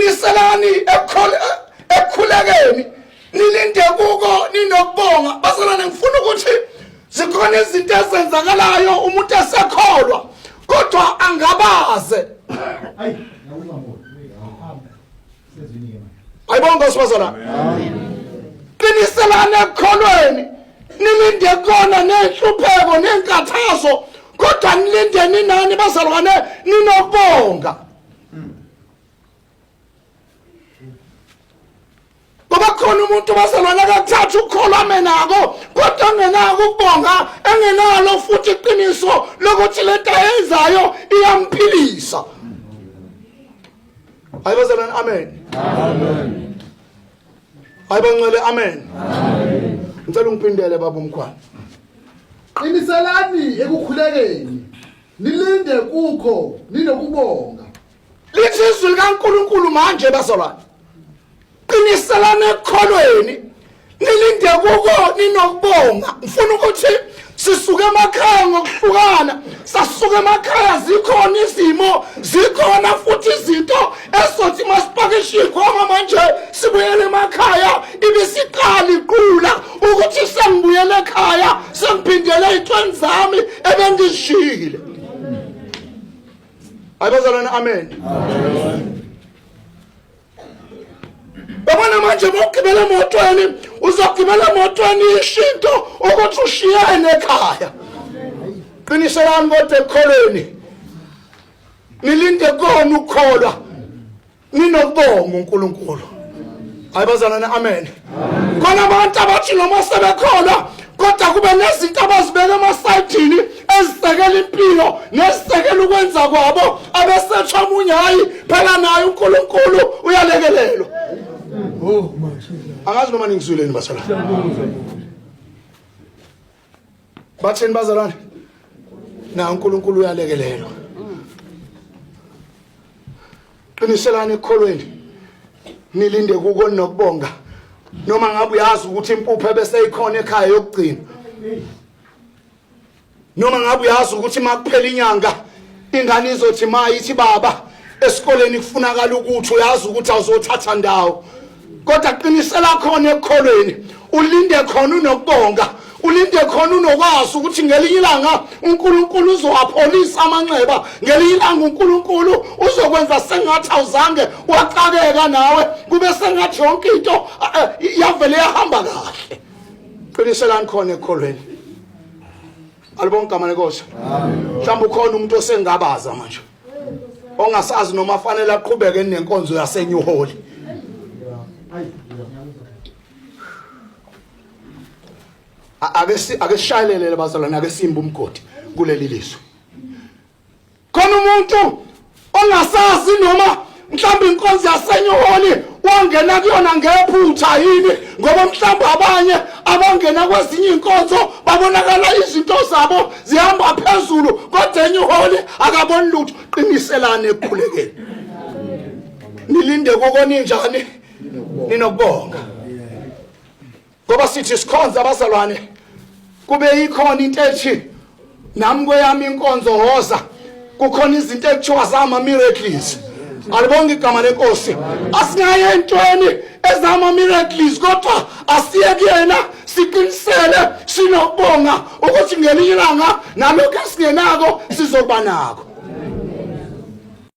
Qiniselani ekukhulekeni nilinde kuko ninokubonga. Bazalwane, ngifuna ukuthi zikhona izinto ezenzakalayo umuntu esekholwa kodwa angabaze. Ayibonga osibazalwane. Qiniselani ekukholweni nilinde kona nenhlupheko nenkathazo kodwa nilinde ninani bazalwane ninokubonga. Ngoba khona umuntu bazalwane akathatha ukukholwa amenako kodwa engenako ukubonga engenalo futhi iqiniso lokuthi lento ayenzayo iyamphilisa. Hayi bazalwane, amen. Amen. Hayi bangcwele, amen. Amen. Ngicela ungiphindele baba umkhwana. Qiniselani ekukhulekeni nilinde kukho ninokubonga. Lithi izwi likaNkuluNkulu manje bazalwane. Qiniselani ekukholweni nilinde kuko ninokubonga. Ngifuna ukuthi sisuke emakhaya ngokuhlukana, sasuka emakhaya zikhona izimo, zikhona futhi izinto esothi masipakishe ikhwama manje sibuyele emakhaya ibisiqala iqula ukuthi sengibuyele ekhaya sengiphindele ey'ntweni zami ebengizishiyile. Hayi bazalwane, amen. Yabona manje mawugibela emotweni uzogibela emotweni ishinto ukuthi ushiyene ekhaya. Qiniselani kodwa ekukholweni. Nilinde kona ukukholwa. Ninokubonga uNkulunkulu. Hayi bazalwane, amen. Khona abantu abathi noma sebekholwa kodwa kube nezinto abazibeka emasayidini ezisekela impilo nezisekela ukwenza kwabo abesetsha omunye hayi phela naye uNkulunkulu uyalekelelwa. Oh manje. Angazi noma ningizwileni bazalwane. Bathini bazalwane? Na uNkulunkulu uyalekelelwa. Qiniselani ekukholweni. Nilinde kuko nokubonga. Noma ngabe uyazi ukuthi impuphu ebese ikhona ekhaya yokugcina. Noma ngabe uyazi ukuthi makuphela inyanga ingane izothi ma ithi baba esikoleni kufunakala ukuthi uyazi ukuthi awuzothatha ndawo. Kodwa qinisela khona ekukholweni, ulinde khona unokubonga, ulinde khona unokwazi ukuthi ngelinye ilanga uNkulunkulu uzowapholisa amanxeba, ngelinye ilanga uNkulunkulu uzokwenza sengathi awuzange waxakeka nawe, kube sengathi yonke into yavele yahamba kahle. Qiniselani khona ekukholweni. Alibonke igama lenkosi. Mhlawumbe ukhona umuntu osengabaza manje ongasazi noma afanele aqhubeke nenkonzo yaseNew Holy. Ake sishayelele bazalwane, ake simbe umgodi kuleli lizwe. Khona umuntu ongasazi noma mhlawumbe inkonzo yaseNyuholi wangena kuyona ngephutha yini, ngoba mhlawumbe abanye abangena kwezinye inkonzo babonakala izinto zabo zihamba phezulu, kodwa eNyuholi akaboni lutho. Qiniselani ekukhulekeni, nilinde kokoninjani, ninokubonga. Ngoba sithi sikhonza abazalwane kube ikhona into ethi nami kweyami inkonzo hoza kukhona izinto ekuthiwa zama miracles. Alibonge igama lenkosi. Asingaye entweni ezama miracles kodwa asiye kuyena siqinisele sinokubonga ukuthi ngelinye ilanga nalokho esingenako sizoba nako.